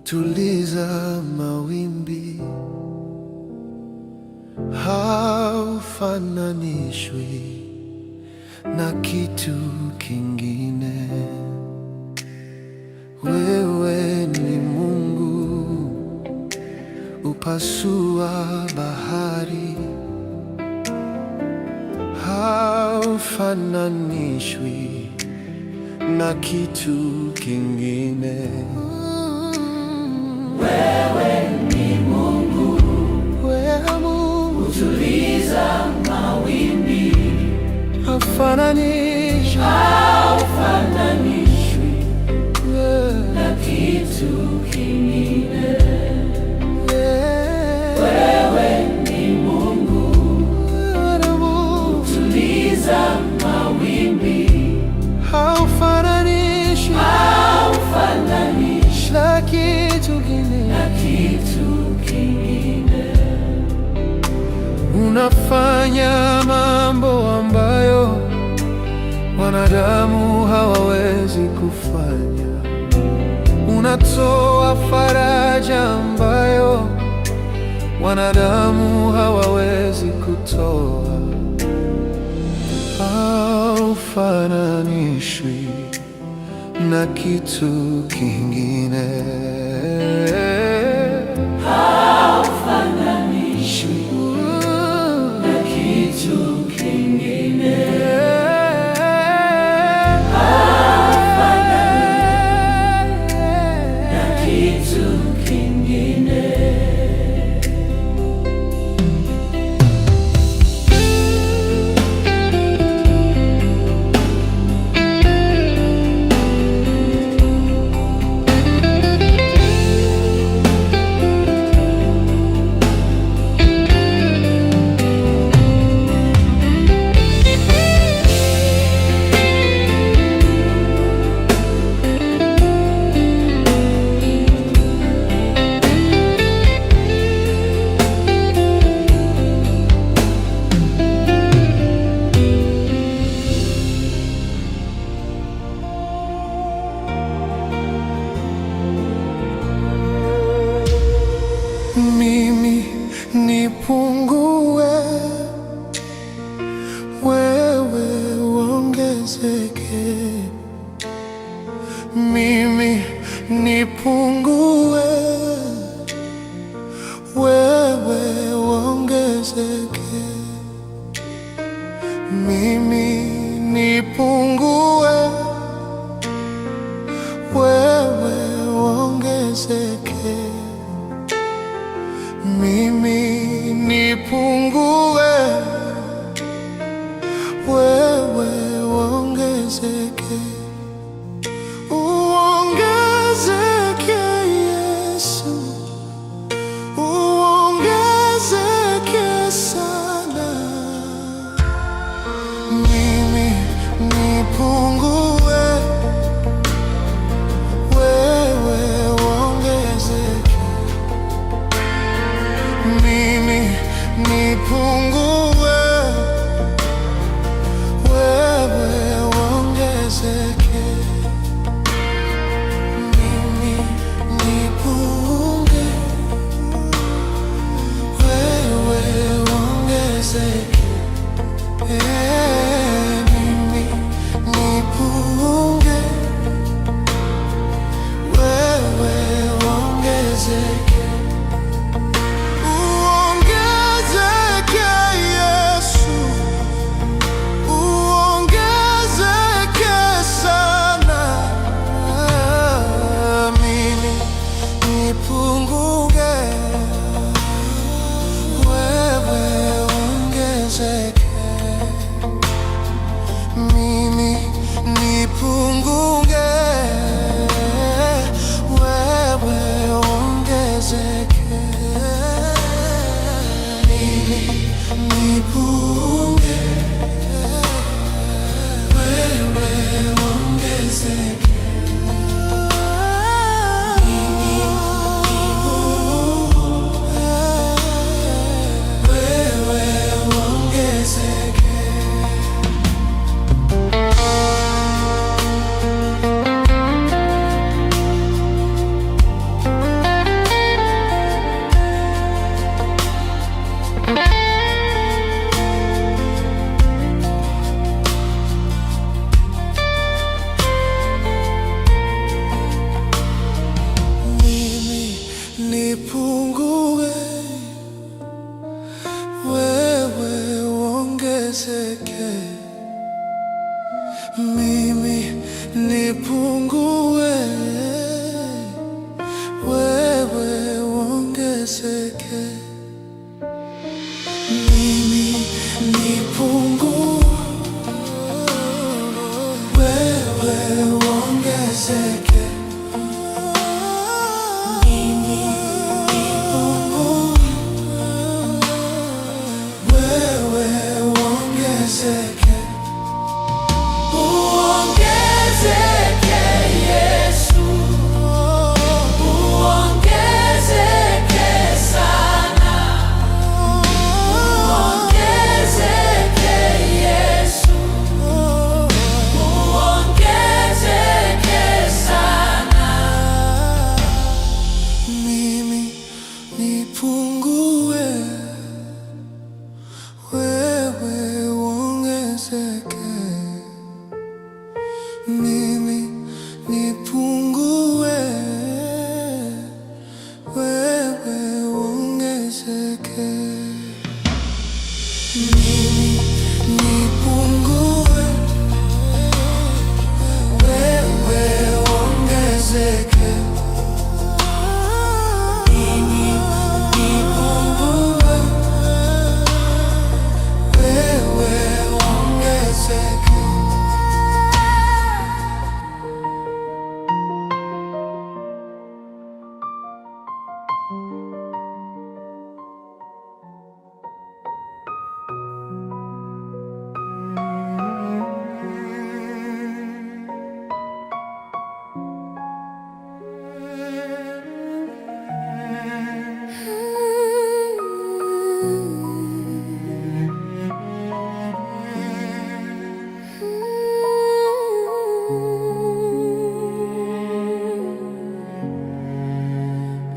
Tuliza mawimbi, haufananishwi na kitu kingine. Wewe ni Mungu, upasua bahari, haufananishwi na kitu kingine. Wewe ni Mungu, Wewe Mungu, utuliza mawimbi, haufananishwi haufananishwi na kitu kingine. Wewe ni Mungu, utuliza mawimbi, haufananishwi haufananishwi na kitu kingine. Na kitu kingine. Unafanya mambo ambayo wanadamu hawawezi kufanya. Unatoa faraja ambayo wanadamu hawawezi kutoa. Haufananishwi na kitu kingine. Haufananishwi na kitu kingine. Na kitu kingine. Mimi nipungue, wewe uongezeke. Mimi nipungue, wewe uongezeke. Mimi nipungue, wewe uongezeke. Mimi nipungue, wewe uongezeke. Uongezeke Yesu, uongezeke sana. Mimi nipungue, wewe uongezeke. Mimi nipungue, wewe uongezeke. Mimi nipungue, wewe uongezeke. Mimi nipungue, wewe uongezeke. Uongezeke. uongezeke, mimi nipungue, wewe uongezeke. Mimi nipungue, wewe uongezeke. Mimi nipungue, wewe uongezeke. Uongezeke Yesu, uongezeke sana. Uongezeke Yesu, uongezeke sana. Mimi nipungue, wewe uongezeke. Mimi nipungue, wewe uongezeke. Mimi nipungue, wewe uongezeke. Mimi nipungue, wewe uongezeke.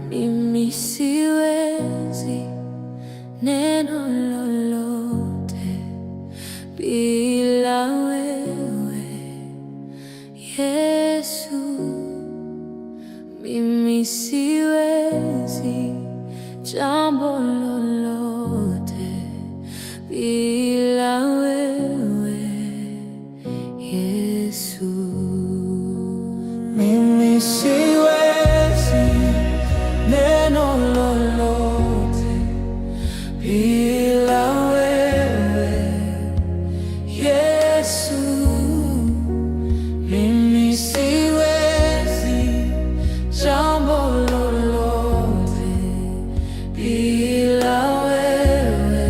Mimi siwezi neno lolote bila wewe Yesu. Mimi siwezi jambo lolote bila wewe Yesu. Mimi siwezi neno lolote bila wewe Yesu. Mimi siwezi jambo lolote bila wewe.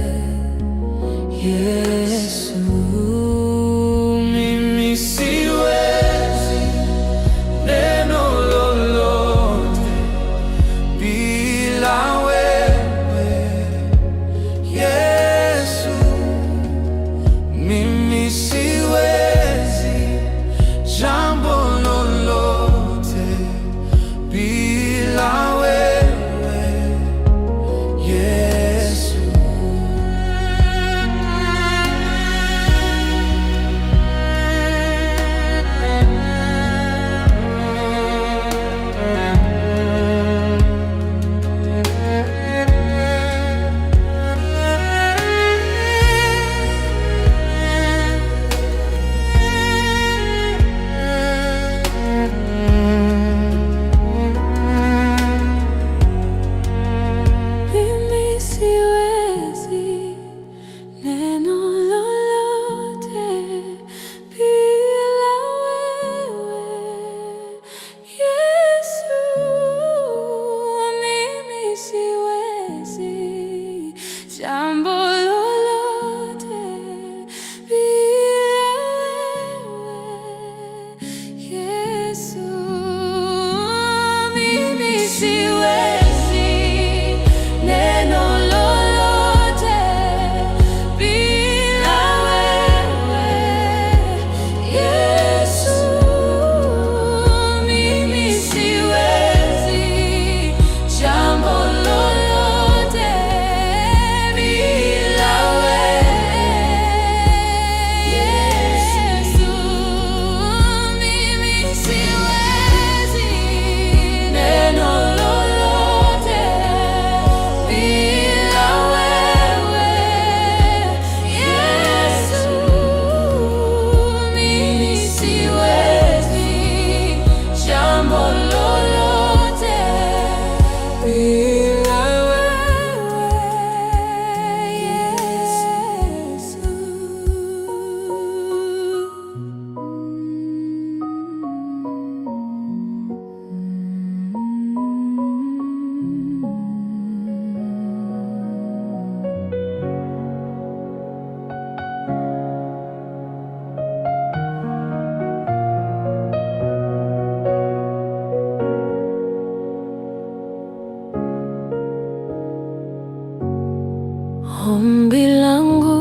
Ombi langu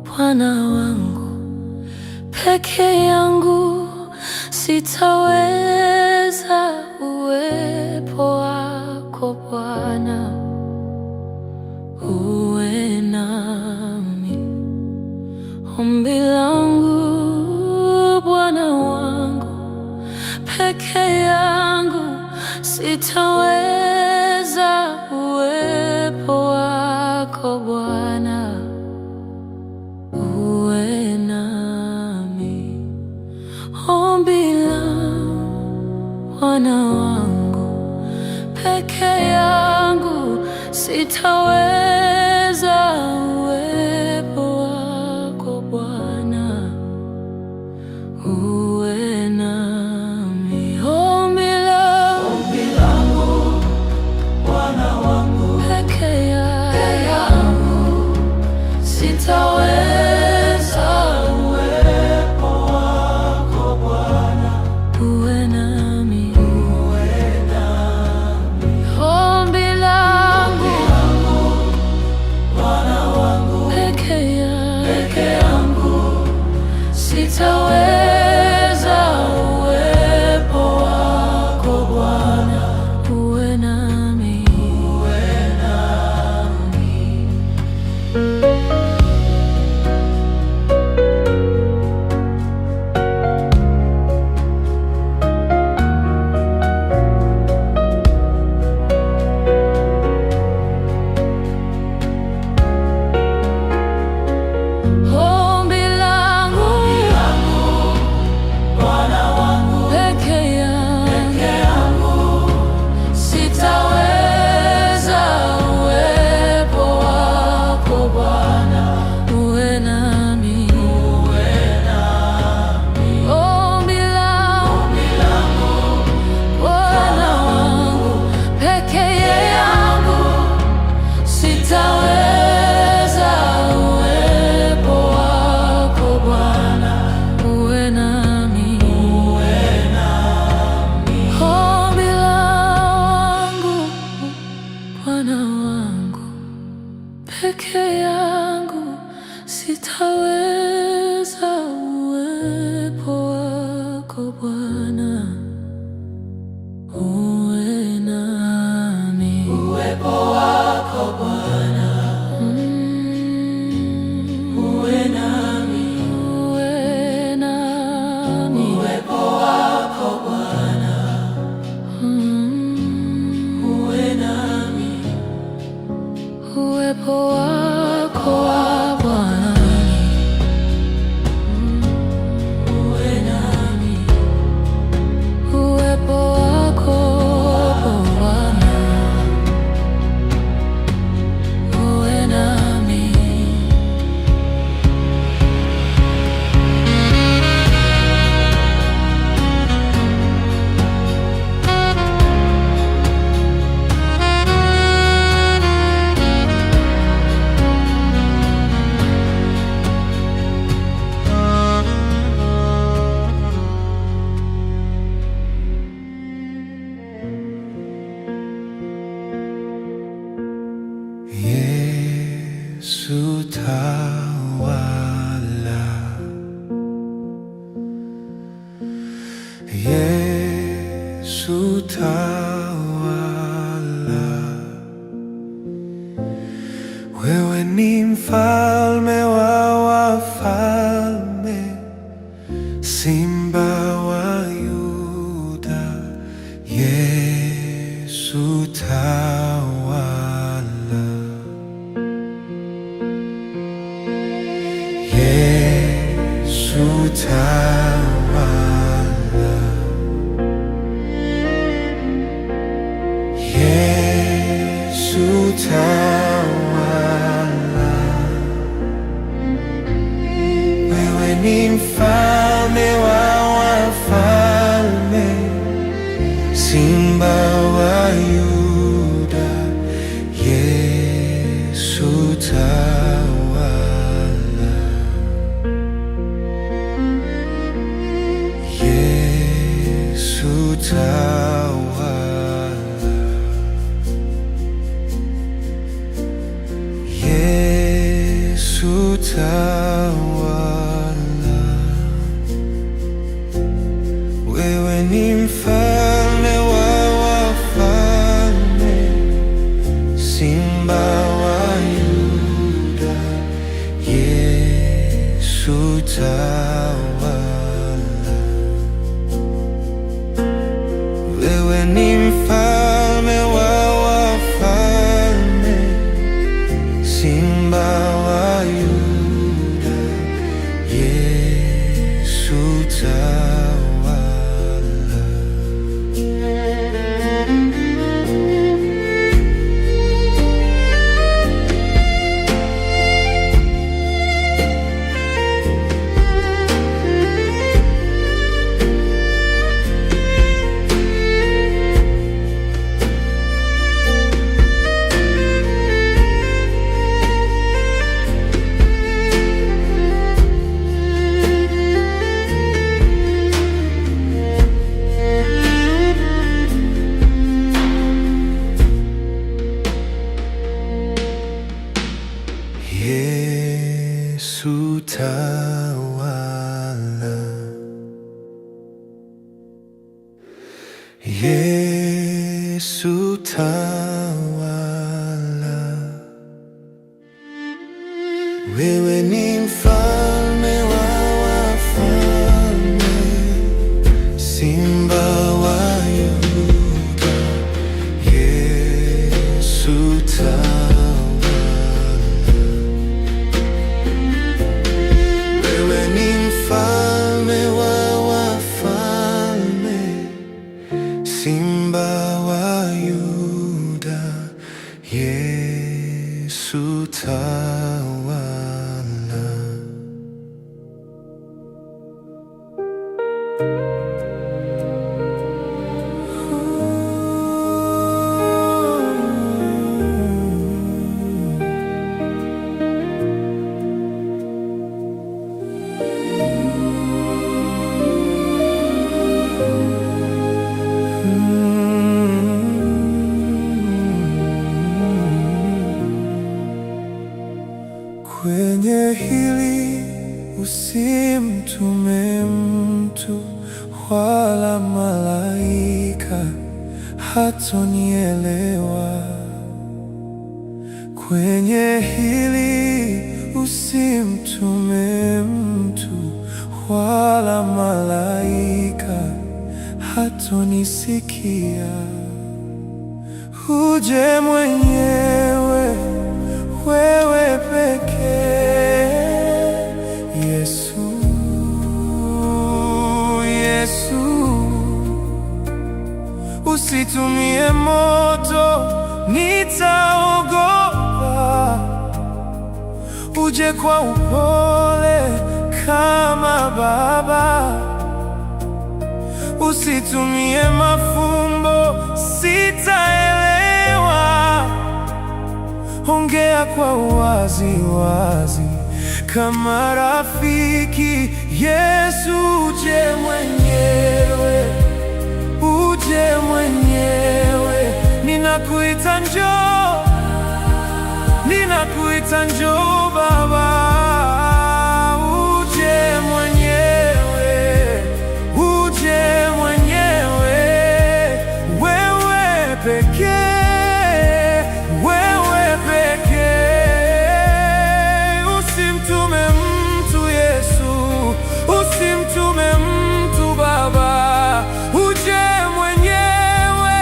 Bwana wangu, peke yangu sitaweza. Uwepo wako Bwana, uwe nami. Ombi langu Bwana wangu, peke yangu sitaweza. Uwepo wako Bwana, uwe nami. Ombi langu Bwana wangu, peke yangu sitaweza. Uwepo wako Bwana, uwe nami. Ombi langu Bwana wangu, peke yangu sitaweza. Uwepo wako Bwana, Uwe nami. Uwe nami. Ombi langu Bwana wangu, peke peke yangu sitaweza. Uwepo wako Bwana, Uwe nami. Uwe nami. Ombi langu Bwana wangu, peke peke yangu sitaweza. Uwepo wako Bwana, uwe nami. Uwe nami. Ombi langu Ombi langu Bwana wangu, peke yangu sitaweza. Uwepo wako Bwana, uwe nami. Uwe nami. Ombi langu Bwana wangu, peke yangu sitaweza. Uwepo wako Bwana, uwe nami. Uwepo wako Bwana, uwe nami. Uwe nami. Uwepo wako Bwana, uwe nami. Uwepo wako Bwana, Uwe nami. uwepo wako Bwana, uwe nami. Yesu tawala, Yesu tawala, wewe ni mfalme wa wafalme, Simba wa Yuda, Yesu tawala. Yesu tawala, Yesu tawala, wewe ni mfalme wa wafalme, Simba wa Yuda, Yesu tawala. Yesu tawala. Wewe ni mfalme wa wafalme, Simba wa Yuda, Yesu tawala. Wewe ni mfalme wa wafalme, Simba wa Yuda, Yesu tawala. Yesu tawala. Yesu tawala. Wewe ni mfalme wa wafalme, Simba wa Yuda, Yesu tawala. Wewe ni mfalme wa wafalme, Simba wa Yuda, Yesu tawala. Kwenye hili usimtume mtu wala malaika, hatonielewa. Kwenye hili usimtume mtu wala malaika, hatonisikia. Uje mwenyewe, wewe pekee, Yesu, Yesu. Usitumie moto, nitaogopa. Uje kwa upole kama baba. Usitumie mafumbo, sitaelewa. Ongea kwa wazi wazi kama rafiki. Yesu, uje mwenyewe, uje mwenyewe, ninakuita njoo, ninakuita njoo Baba, uje mwenyewe, uje mwenyewe, wewe pekee, wewe pekee. Usimtume mtu Yesu, usimtume mtu Baba, uje mwenyewe.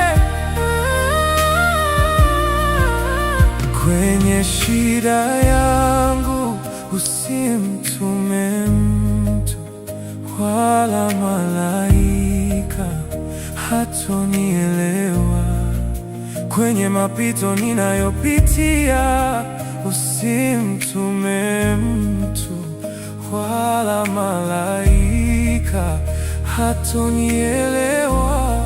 Kwenye shida yangu usimtume mtu wala malaika, hatonielewa. Kwenye mapito ninayopitia usimtume mtu wala malaika, hatonielewa.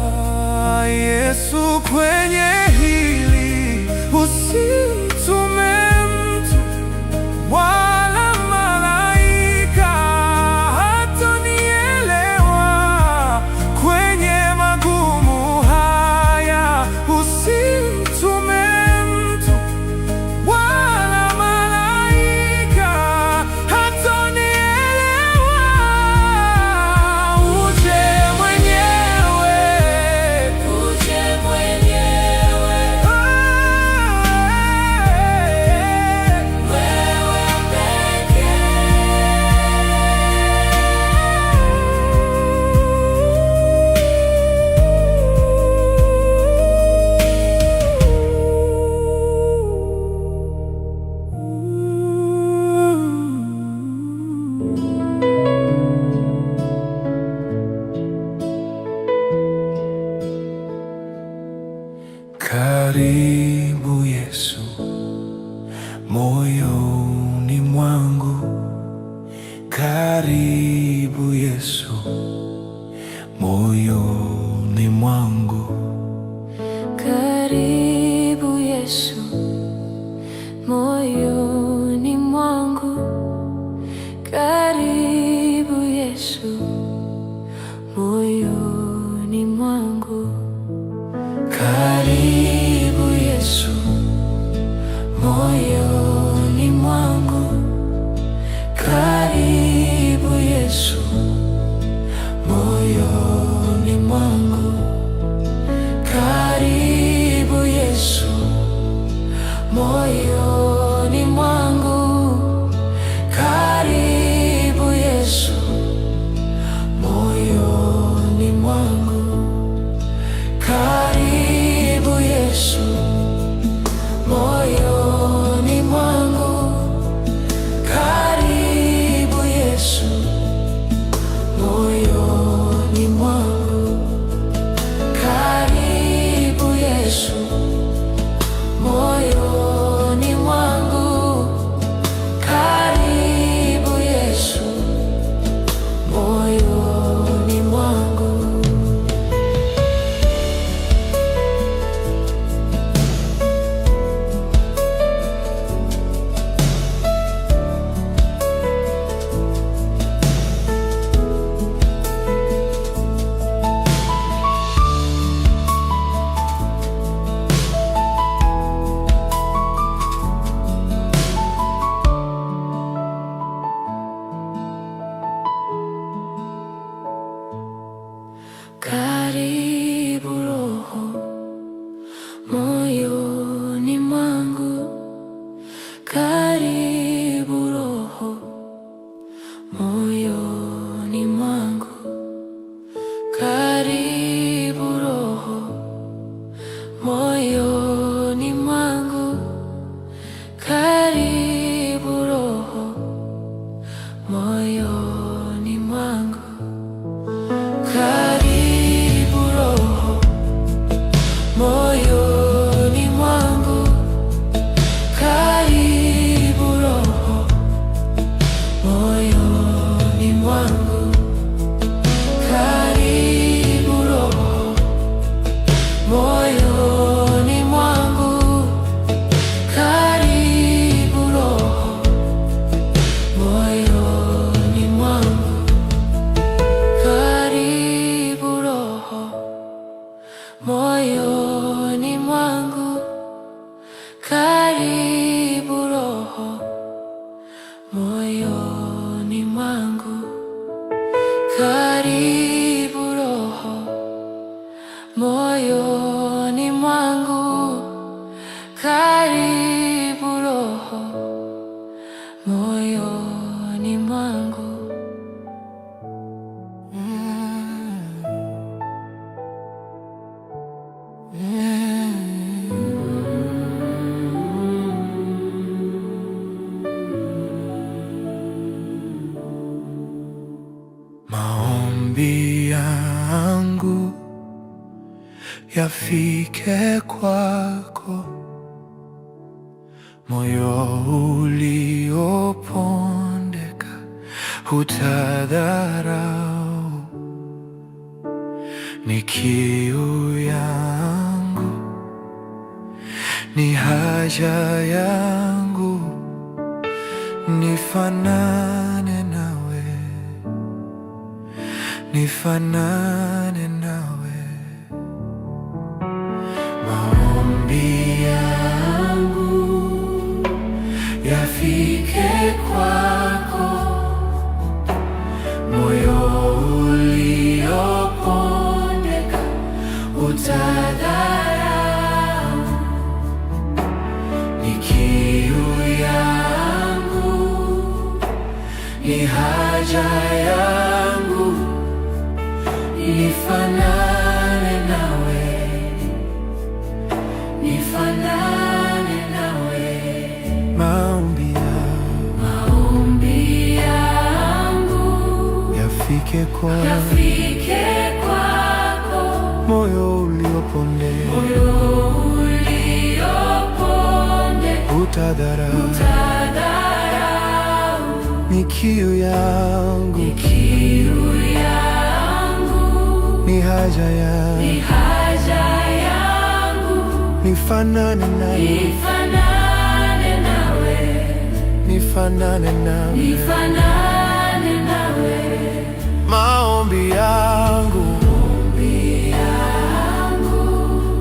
Yesu, kwenye hili usimtume mtu wala malaika, hatonielewa. Kwenye magumu haya usimtume mtu wala malaika. Moyoni mwangu, karibu Roho, moyoni mwangu, karibu Roho, moyoni mwangu. Maombi yangu yafike kwako, moyo uliopondeka hutadharau. Ni kiu yangu, ni haja yangu, nifanane nawe, nifanane nawe. Maombi yangu yafike kwako, moyo uliopondeka utadharau. Ni kiu yangu, ni haja yangu, nifanane nawe, nifanane nawe. Maombi yangu Maombi yangu yafike kwa yafike kwako, moyo uliopondeka moyo uliopondeka utadharau. Utadharau. Ni kiu yangu, Ni kiu yangu, ni haja yangu, ni haja yangu, nifanane nawe, nifanane nawe, nifanane nawe. Nifanane nawe. Maombi yangu Maombi yangu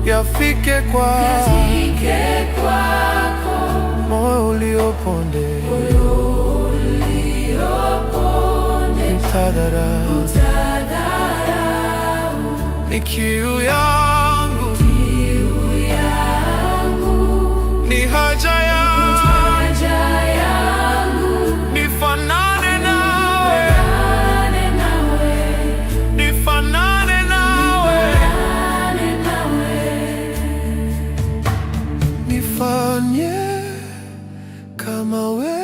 yafike kwa yafike kwako, moyo uliopondeka uliopondeka utadharau. Utadharau. Ni kiu yangu, Kiu yangu, ni haja yangu, haja yangu, nifanane nawe, nifanane nawe, nifanane nawe, nifanane nawe. Nifanye kama wewe,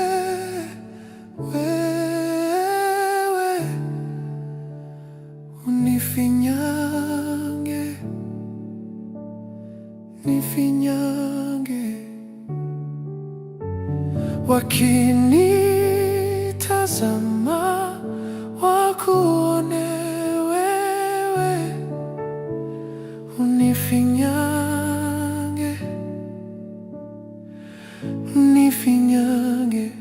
unifinyange, nifinyange, wakinitazama wakuone wewe, unifinyange, nifinyange.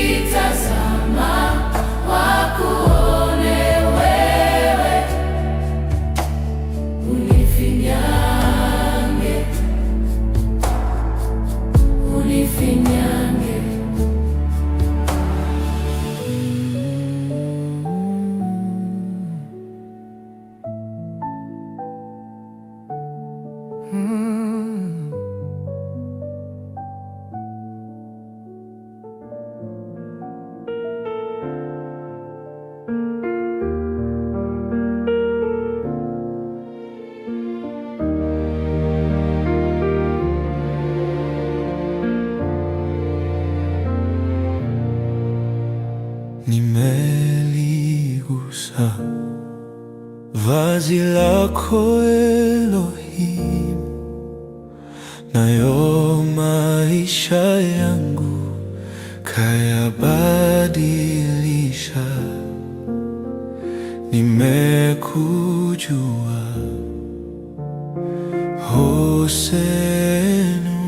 Wakinitazama wakuone wewe, unifinyange, unifinyange. Nimeligusa vazi lako Elohim, nayo maisha yangu kayabadilisha. Nimekujua Hosenu,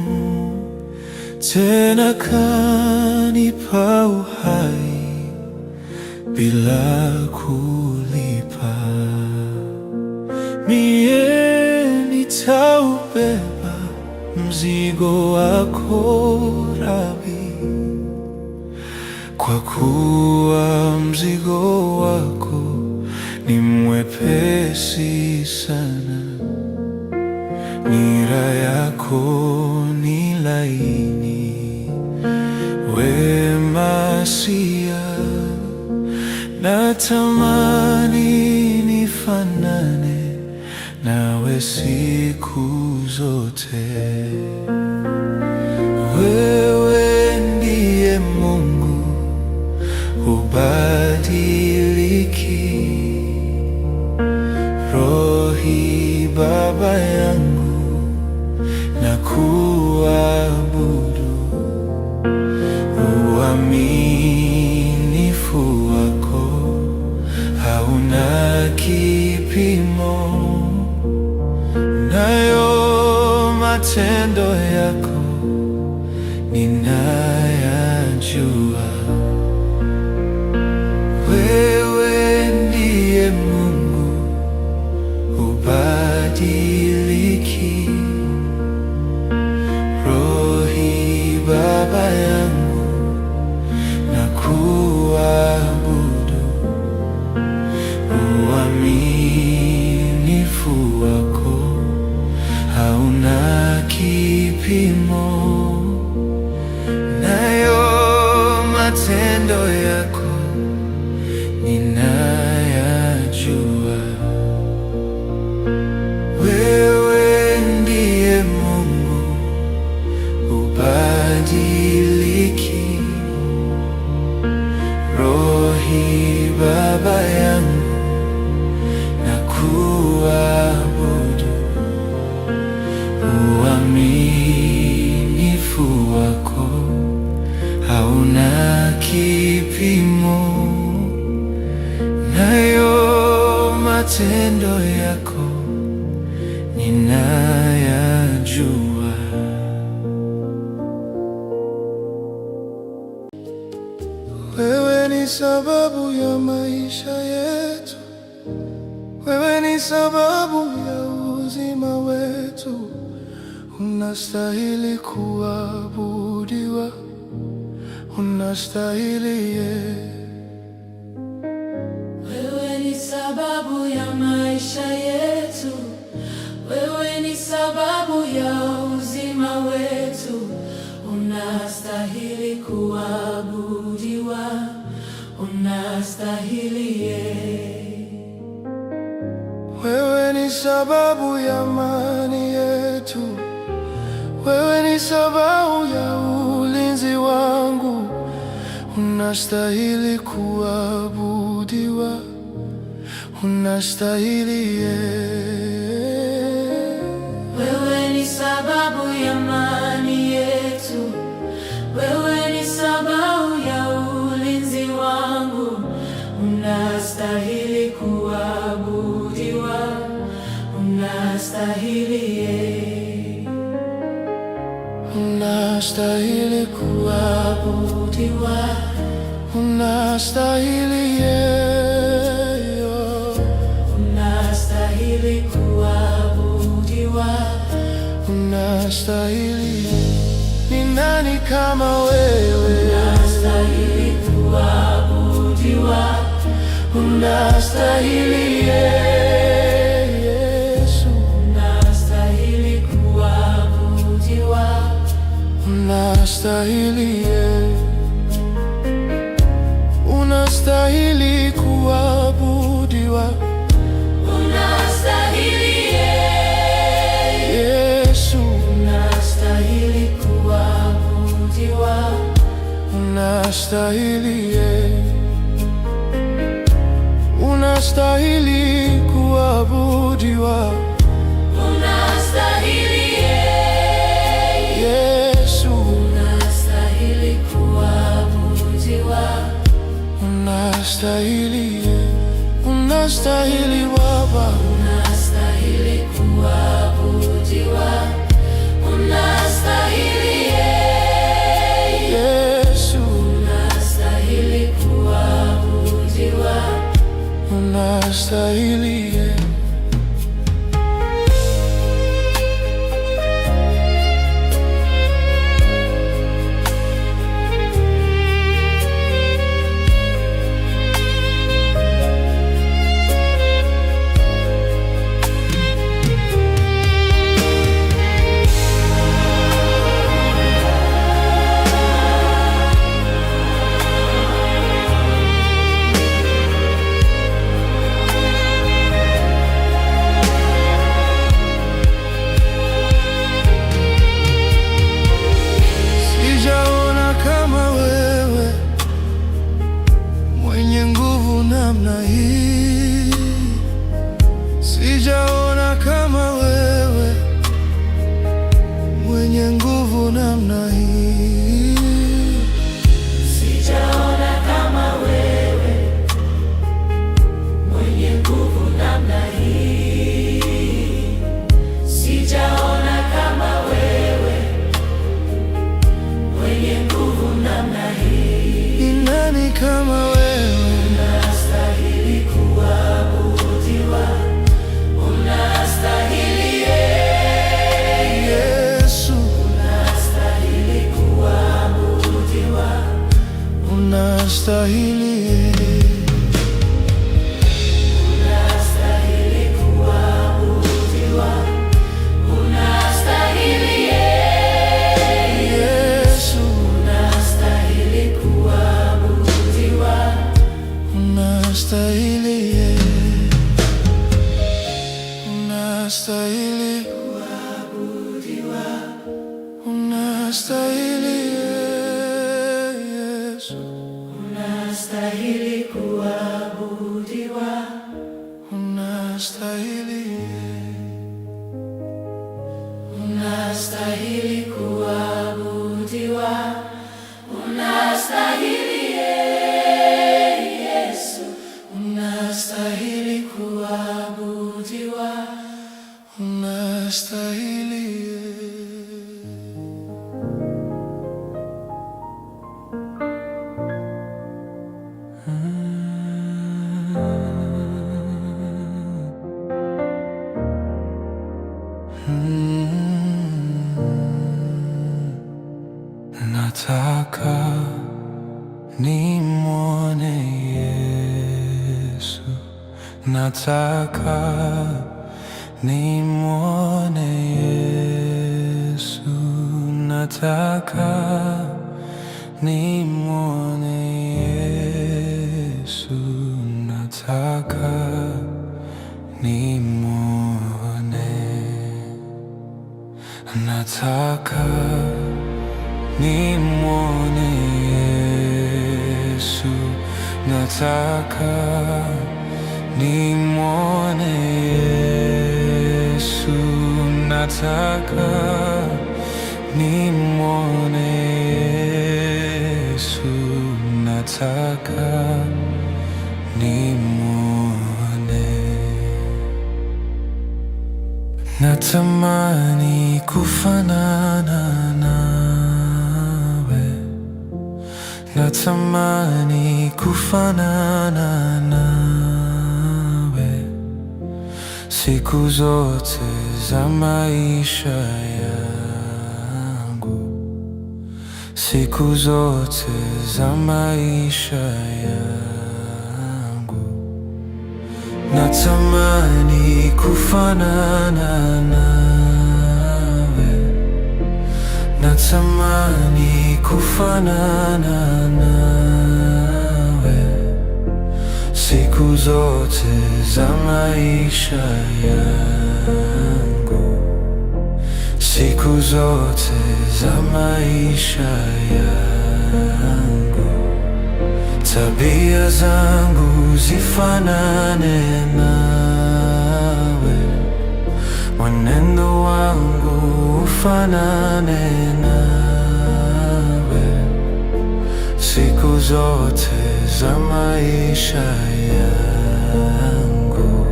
tena kanipa uhai bila kulipa. Mie nitaubeba mzigo mzigo wako Rabi, kwa kuwa mzigo wako ni mwepesi sana, nira yako ni laini. We Masia, natamani nifanane nawe siku zote. Wewe ndiye Mungu, hubadiliki. Rohi Baba yangu, nakuabudu. Uaminifu wako hauna kipimo, nayo matendo yako ninayajua. Wewe ndiye Mungu, hubadiliki. Rohi Baba yangu, nakuabudu. Uaminifu wako hauna kipimo, nayo matendo yako ninayajua. Wewe ndiye Mungu, hubadiliki. Rohi Baba yangu, nakuabudu. Uaminifu wako hauna kipimo, nayo matendo yako ninayajua. Wewe ni sababu ya maisha yetu, wewe ni sababu ya uzima wetu. Unastahili kuabudiwa, unastahili ye. Wewe ni sababu ya maisha yetu, wewe ni sababu ya uzima wetu. Unastahili kuabudiwa, unastahili ye. Wewe ni sababu ya amani yetu, wewe ni sababu ya ulinzi wangu. Unastahili kuabudiwa, unastahili ye. Wewe ni sababu ya amani yetu, wewe ni sababu ya ulinzi wangu. Unastahili kuabudiwa, unastahili ye. Unastahili Kuabudiwa, unastahili ye. Unastahili kuabudiwa, Unastahili. Ni nani kama wewe? Unastahili kuabudiwa, Unastahili Yesu, unastahili kuabudiwa, unastahili ye. Unastahili kuabudiwa, unastahili ye. Yesu, Unastahili kuabudiwa, unastahili ye. Unastahili kuabudiwa, unastahili ye. Yesu, Unastahili kuabudiwa, unastahili ye. Unastahili Baba, unastahili kuabudiwa, unastahili ye. Yesu, Unastahili kuabudiwa, unastahili ye. kama wewe? Unastahili kuabudiwa, unastahili Yesu, unastahili kuabudiwa, unastahili. Unastahili kuabudiwa, unastahili Yesu, unastahili kuabudiwa, unastahili, unastahili, kuabudiwa, unastahili Yesu, unastahili kuabudiwa, unastahili, unastahili kuabudiwa, unastahili Yesu, unastahili kuabudiwa, unastahili. Nataka nimwone Yesu, nataka nimwone Yesu, nataka nimwone Yesu, nataka nimwone, nataka nimwone Yesu, nataka nimwone Yesu, nataka nimwone Yesu, nataka nimwone. Natamani kufanana nawe, natamani kufanana nawe siku zote za maisha yangu, siku zote za maisha yangu. Natamani kufanana nawe, natamani kufanana nawe siku zote za maisha yangu, siku zote za maisha yangu. Tabia zangu zifanane nawe, mwenendo wangu ufanane nawe, siku zote za maisha yangu,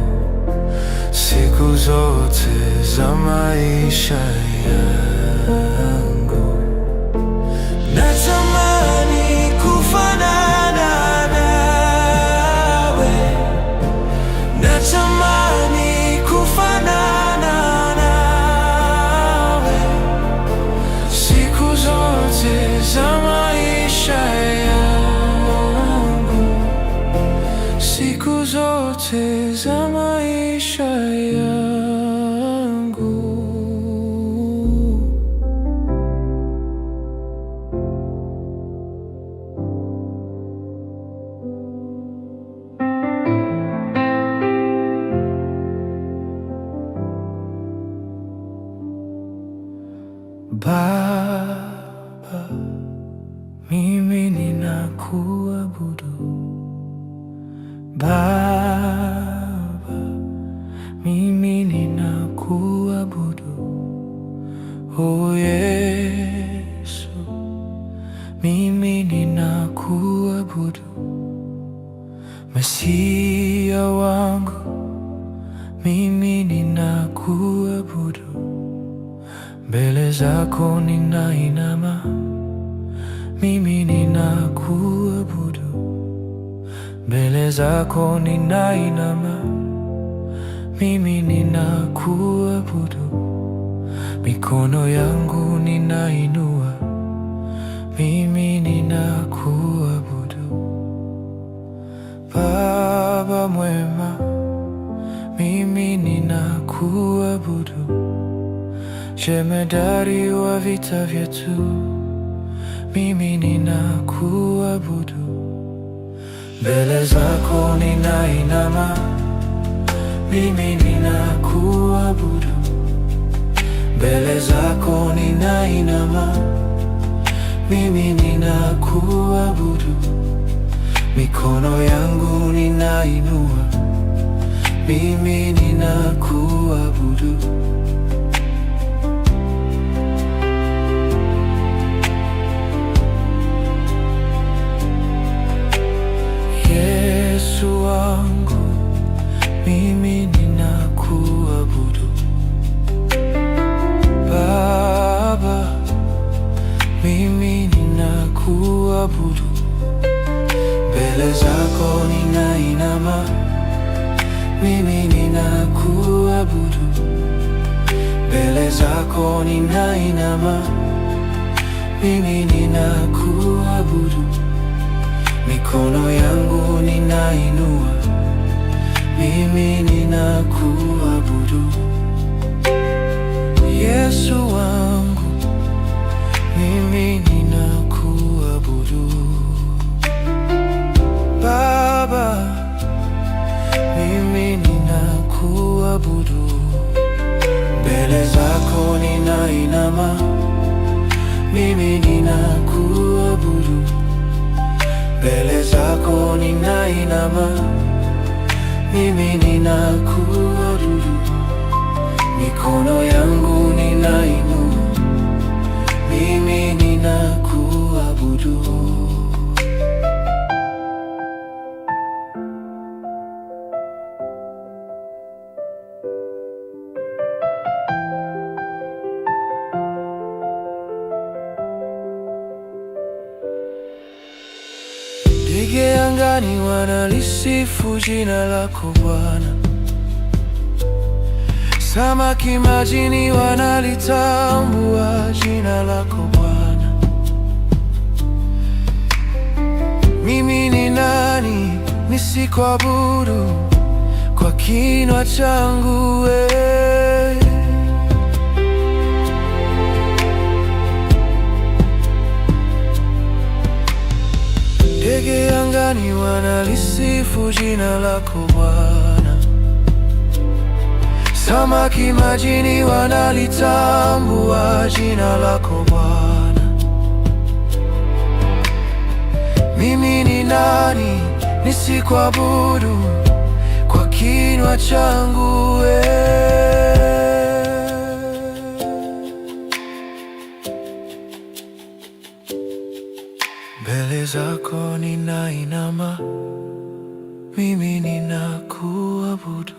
siku zote za maisha yangu. Natamani kufanana nawe, natamani kufanana nawe, siku zote za maisha yangu, siku zote za maisha yangu. Baba, mimi ninakuabudu. Baba, mimi ninakuabudu. Oh Yesu, mimi ninakuabudu. Mesia wangu, mimi ninakuabudu. Mbele zako ninainama, mimi ninakuabudu. zako ninainama, mimi ninakuabudu. Mikono yangu ninainua, mimi ninakuabudu. Baba mwema, mimi ninakuabudu. Jemedari wa vita vyetu, mimi ninakuabudu. Mbele zako ninainama, mimi ninakuabudu. Mbele zako ninainama, mimi ninakuabudu. Mikono yangu ninainua, mimi ninakuabudu. Yesu wangu, mimi ninakuabudu. Baba, mimi ninakuabudu. Mbele zako ninainama, mimi ninakuabudu. Mbele zako ninainama, mimi ninakuabudu. Mikono yangu ninainua, mimi ninakuabudu. Yesu wangu, mimi ninakuabudu. Baba, mimi ninakuabudu. Mbele zako ninainama, mimi ninakuabudu. Mbele zako ninainama, mimi ninakuabudu. Mikono yangu ninainua, mimi ninakuabudu. Ndege angani wanalisifu jina lako Bwana, samaki majini wanalitambua jina lako Bwana. Mimi ni nani nisikuabudu kwa kinywa changu wewe? Ndege angani wanalisifu jina lako Bwana, samaki majini wanalitambua jina lako Bwana. Mimi ni nani nisikuabudu kwa kinywa changu wewe? Mbele zako ninainama, mimi ninakuabudu.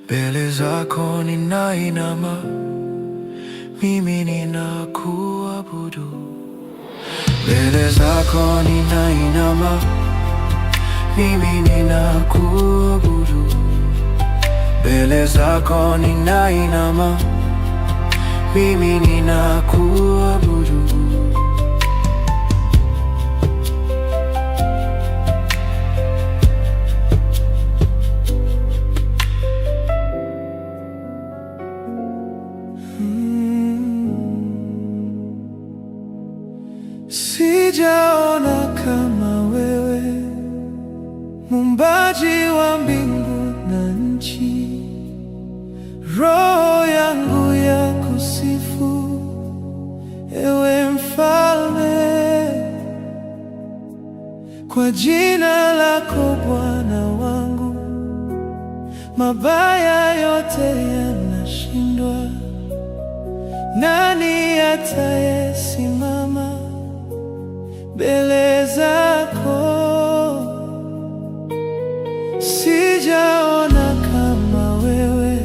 Mbele zako ninainama, mimi ninakuabudu. Mbele zako ninainama, mimi ninakuabudu. Mbele zako ninainama, mimi ninakuabudu. Sijaona kama wewe, muumbaji wa mbingu na nchi. Roho yangu ya kusifu, ewe mfalme, kwa jina lako Bwana wangu, mabaya yote yanashindwa. Nani atayesimama mbele zako? Sijaona kama wewe,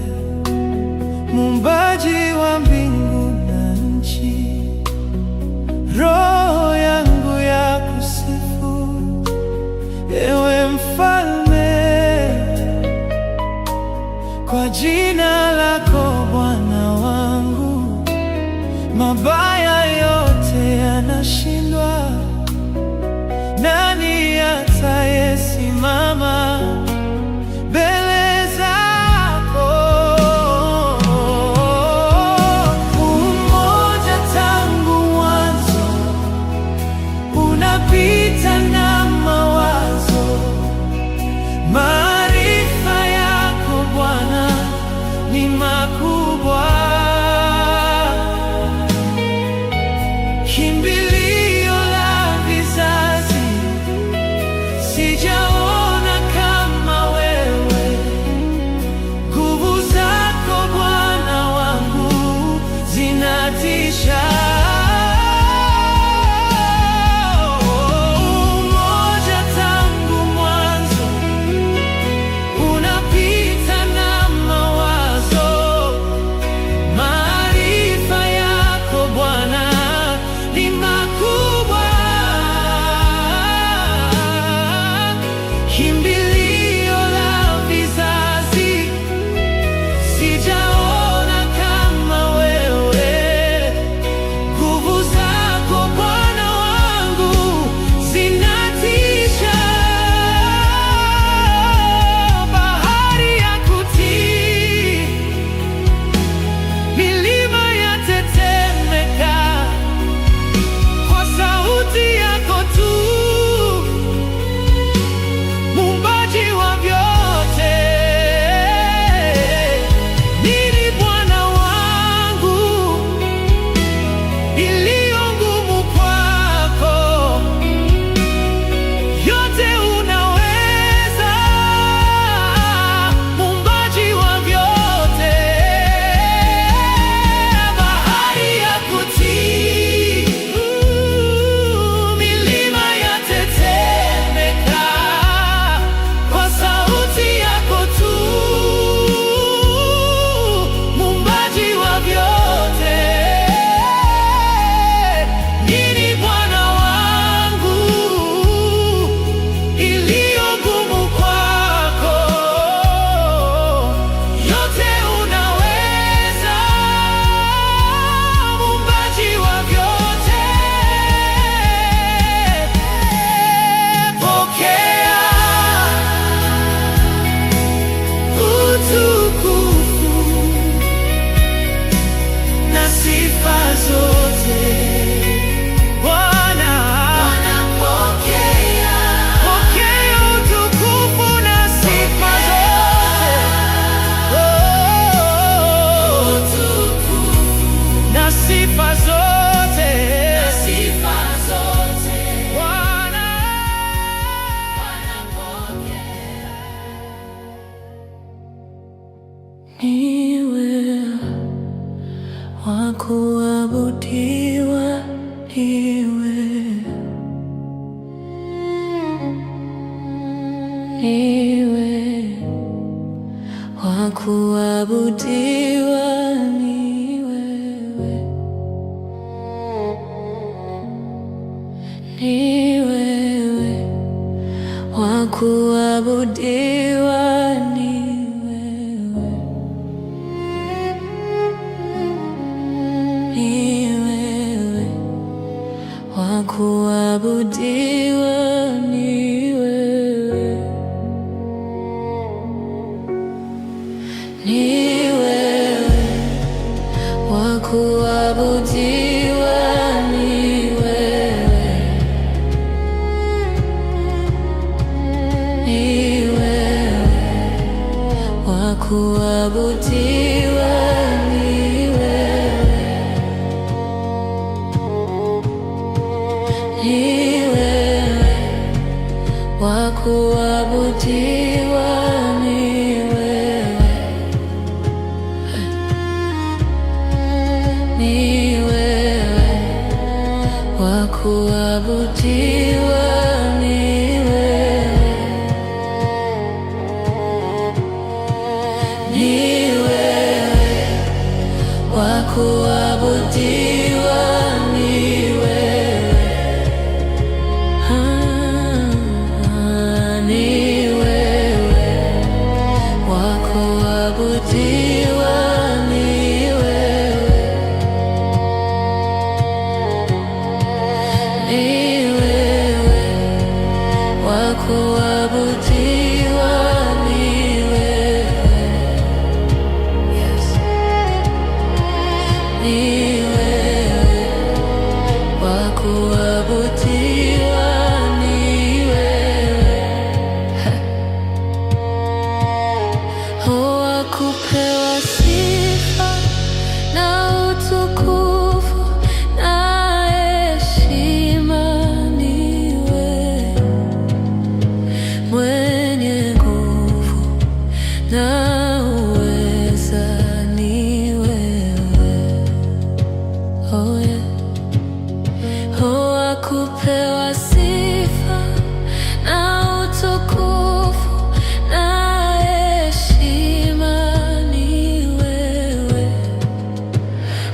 muumbaji wa mbingu na nchi. Roho yangu ya kusifu, ewe mfalme. Kimbilio la vizazi, sijaona kama wewe. Nguvu zako Bwana wangu zinatisha. Umoja tangu mwanzo, unapita na mawazo. Maarifa yako Bwana ni makubwa. Kimbilio la vizazi, sijaona kama wewe. Nguvu zako Bwana wangu zinatisha. Bahari ya kutii, milima yatetemeka kwa sauti yako tu, muumbaji wa vyote. Nini Bwana wangu iliyo ngumu kwako? Yote unaweza, muumbaji wa vyote. Bahari ya kutii, milima yatetemeka kwa sauti yako tu, muumbaji wa vyote. Nini Bwana wangu iliyo ngumu kwako? Yote unaweza, muumbaji wa vyote. Pokea utukufu na sifa zote, Bwana. Pokea, Pokea utukufu na sifa zote. Oh, utukufu na sifa zote, na sifa zote. Bwana. Bwana pokea. Niwe wa kuabudiwa, niwe, niwe wa kuabudiwa, ni wewe, ni wewe wa kuabudiwa, ni wewe. Ni wewe wa kuabudiwa, ni wewe, ni wewe wa kuabudiwa, ni wewe, ni wewe wa kuabudiwa, ni wewe. Ni wewe wa kuabudiwa, ni wewe, ni wewe wa kuabudiwa, ni wewe, ni wewe wa kuabudiwa, ni wewe. Ah, ni wewe wa kuabudiwa, ni wewe, ni wewe wa kuabudiwa, ni wewe. Yes. Ni wewe wa kuabudiwa, ni wewe. Oh, wa kupewa sifa na utukufu na Wa kupewa sifa na utukufu na heshima ni wewe,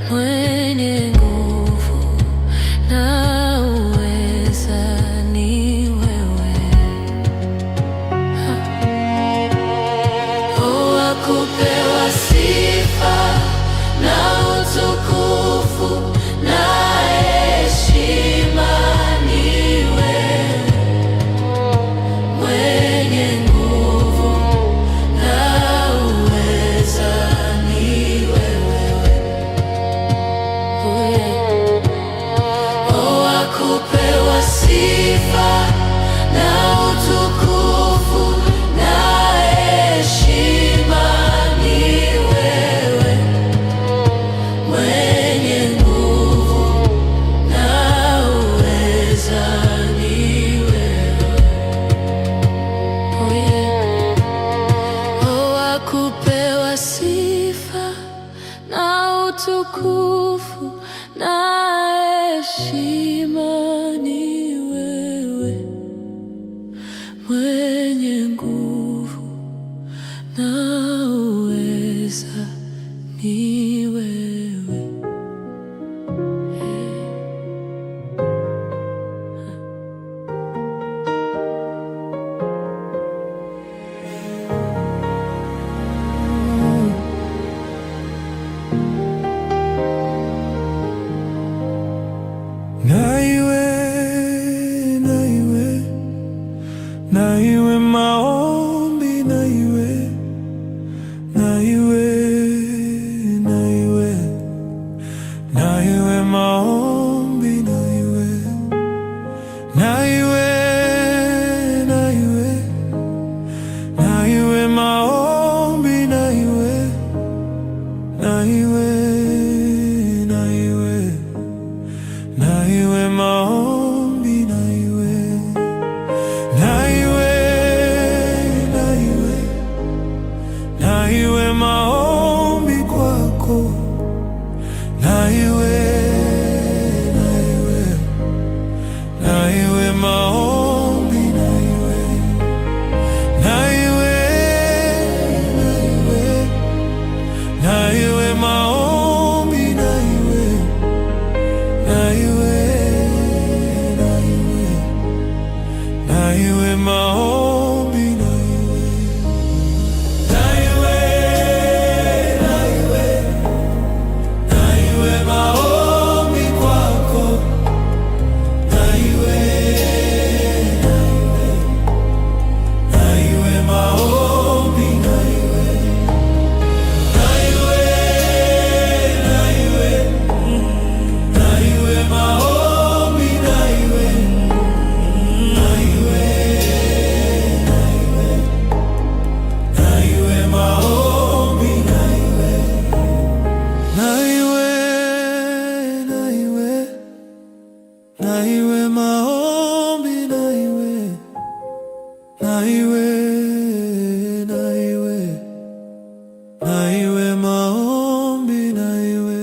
mwenye nguvu na uweza ni wewe. Oh, wa kupewa sifa na utukufu na heshima ni wewe, mwenye nguvu na uweza ni wewe. Oh, yeah. Oh, wa kupewa sifa na utukufu na heshima ni wewe, mwenye nguvu na uweza ni wewe. Oh, yeah. Oh, wa kupewa sifa na utukufu na heshima ni wewe, mwenye nguvu na uweza ni wewe. Na iwe, na iwe, na iwe maombi, na iwe, na iwe, na iwe, na iwe maombi, na iwe, na iwe, na iwe, na iwe maombi, na iwe, na iwe, na iwe, na iwe maombi, na iwe, na iwe, na iwe, na iwe maombi kwako, na iwe, na iwe, na iwe maombi, na iwe, na iwe, na iwe, na iwe maombi, na iwe, na iwe, na iwe, na iwe maombi, na iwe, na iwe, na iwe, na iwe maombi kwako, na iwe, na iwe, na iwe maombi, na iwe, na iwe, na iwe, na iwe maombi, na iwe, na iwe, na iwe, na iwe maombi, na iwe, na iwe, na iwe, na iwe maombi, na iwe, na iwe, na iwe, na iwe maombi, na iwe.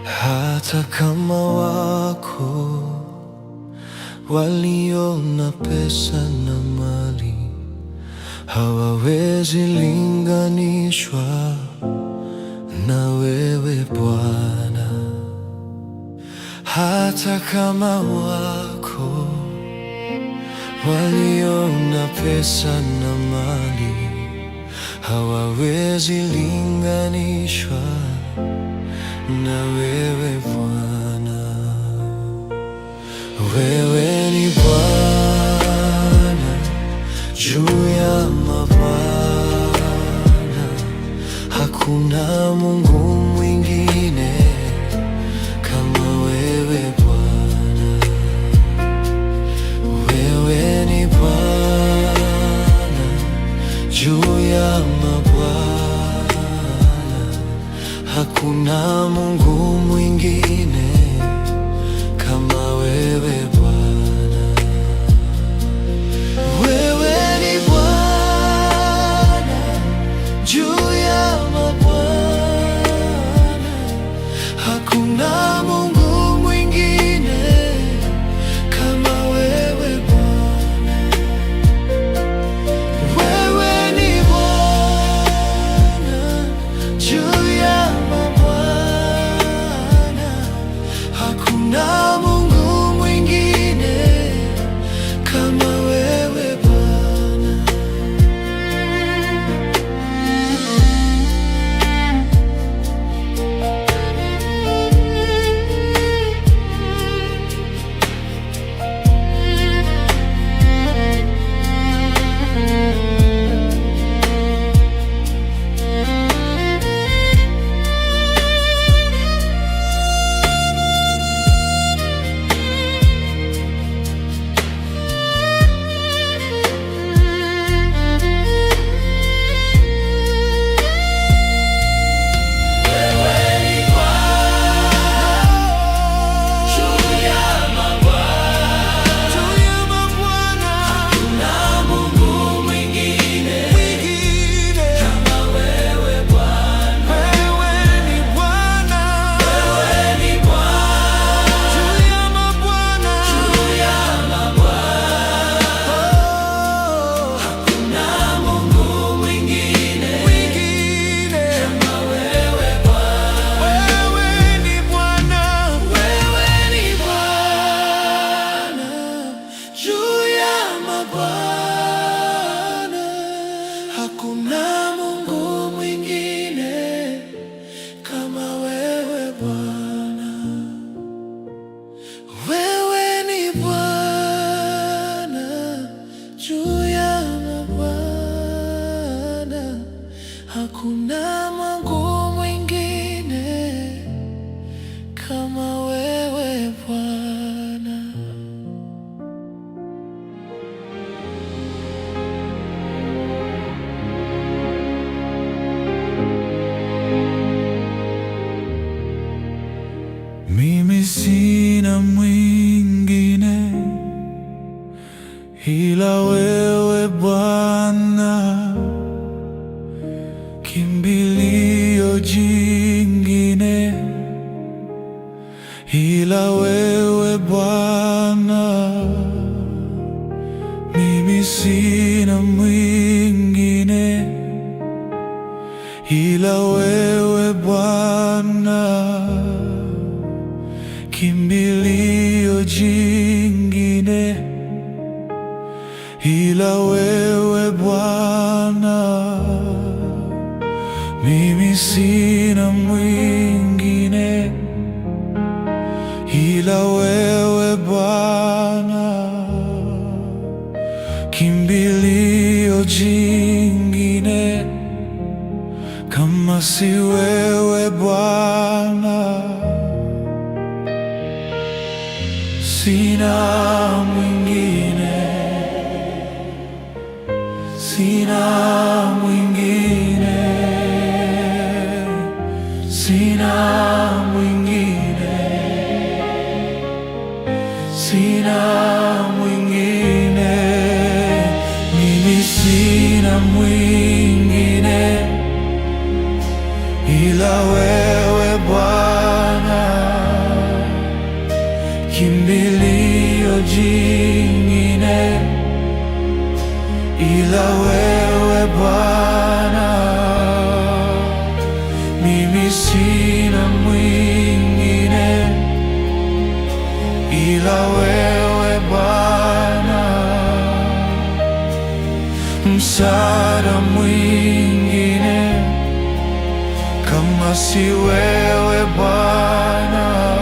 Hata kama wako walio na pesa na mali hawawezi linganishwa na wewe Bwana. Hata kama wako walio na pesa na mali hawawezi linganishwa na wewe Bwana. Wewe ni Bwana juu ya mabwana, hakuna Mungu mwingine kama wewe Bwana. Wewe ni Bwana juu ya mabwana, hakuna Mungu mwingine kama wewe Bwana. Wewe ni Bwana juu ya mabwana. wewe Bwana, kimbilio jingine ila wewe Bwana, mimi sina mwingine ila wewe Bwana, kimbilio jingine kama si wewe Bwana, sina mwingine, sina mwingine, sina mwingine, sina mwingine, mimi sina mwingine ila wewe Bwana, kimbilio jingine ila wewe Bwana, mimi sina mwingine ila wewe Bwana, msaada mwingine kama si wewe Bwana,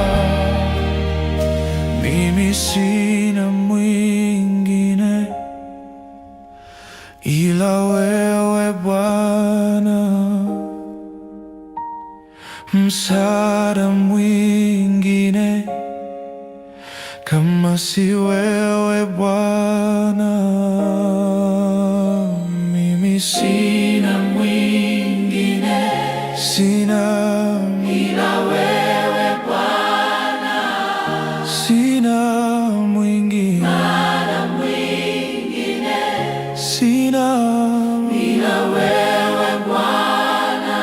mimi sina mwingine ila wewe Bwana, msaada mwingine kama si wewe Bwana, mimi sina mwingine, sina ila wewe Bwana, sina mwingine, mara mwingine sina ila wewe Bwana.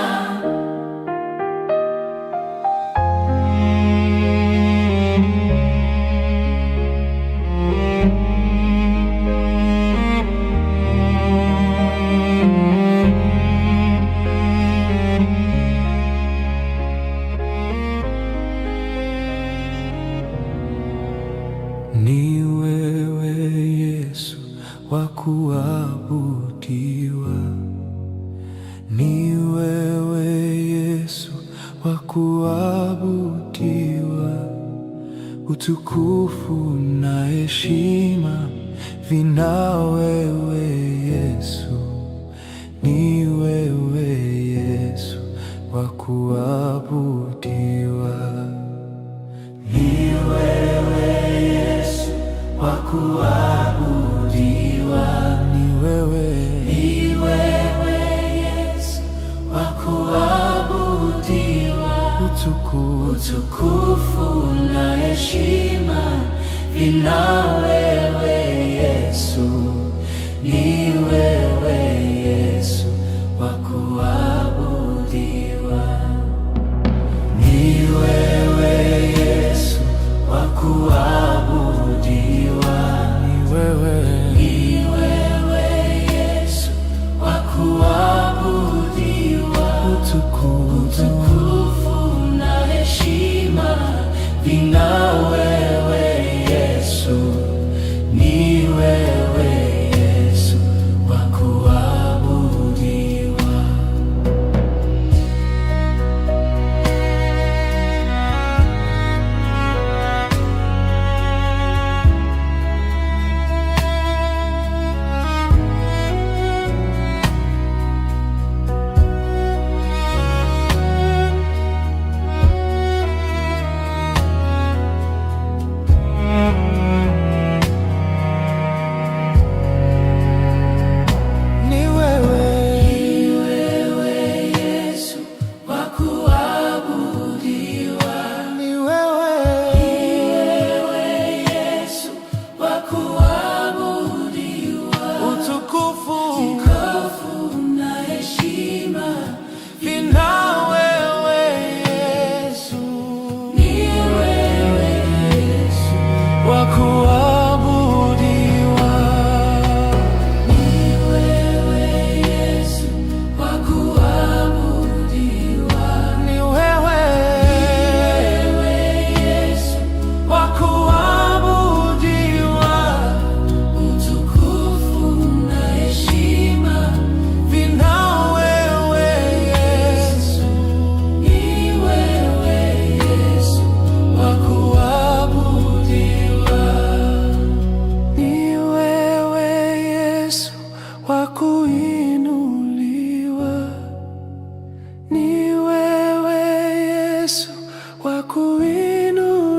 Ni wewe Yesu wa kuabudiwa, ni wewe Yesu wa kuabudiwa. Utukufu na heshima vina wewe Yesu, ni wewe Yesu wa kuabudiwa. Ni wewe Yesu wa kuabudiwa, Ni wewe, ni wewe Yesu wa kuabudiwa. Utukufu Utukufu na heshima vina wewe Yesu, ni wewe Yesu wa kuabudiwa. Ni wewe Yesu wa kuabudiwa. Ni wewe, Ni wewe Yesu wa kuabudiwa. Utukufu Utukufu na heshima vina wewe Yesu, kuinuliwa. Ni wewe Yesu wa kuinuliwa.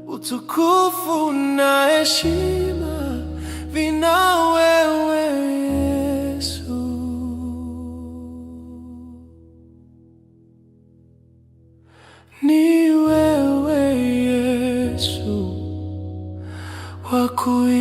Utukufu na heshima vina wewe Yesu. Ni wewe Yesu wa kuinuliwa.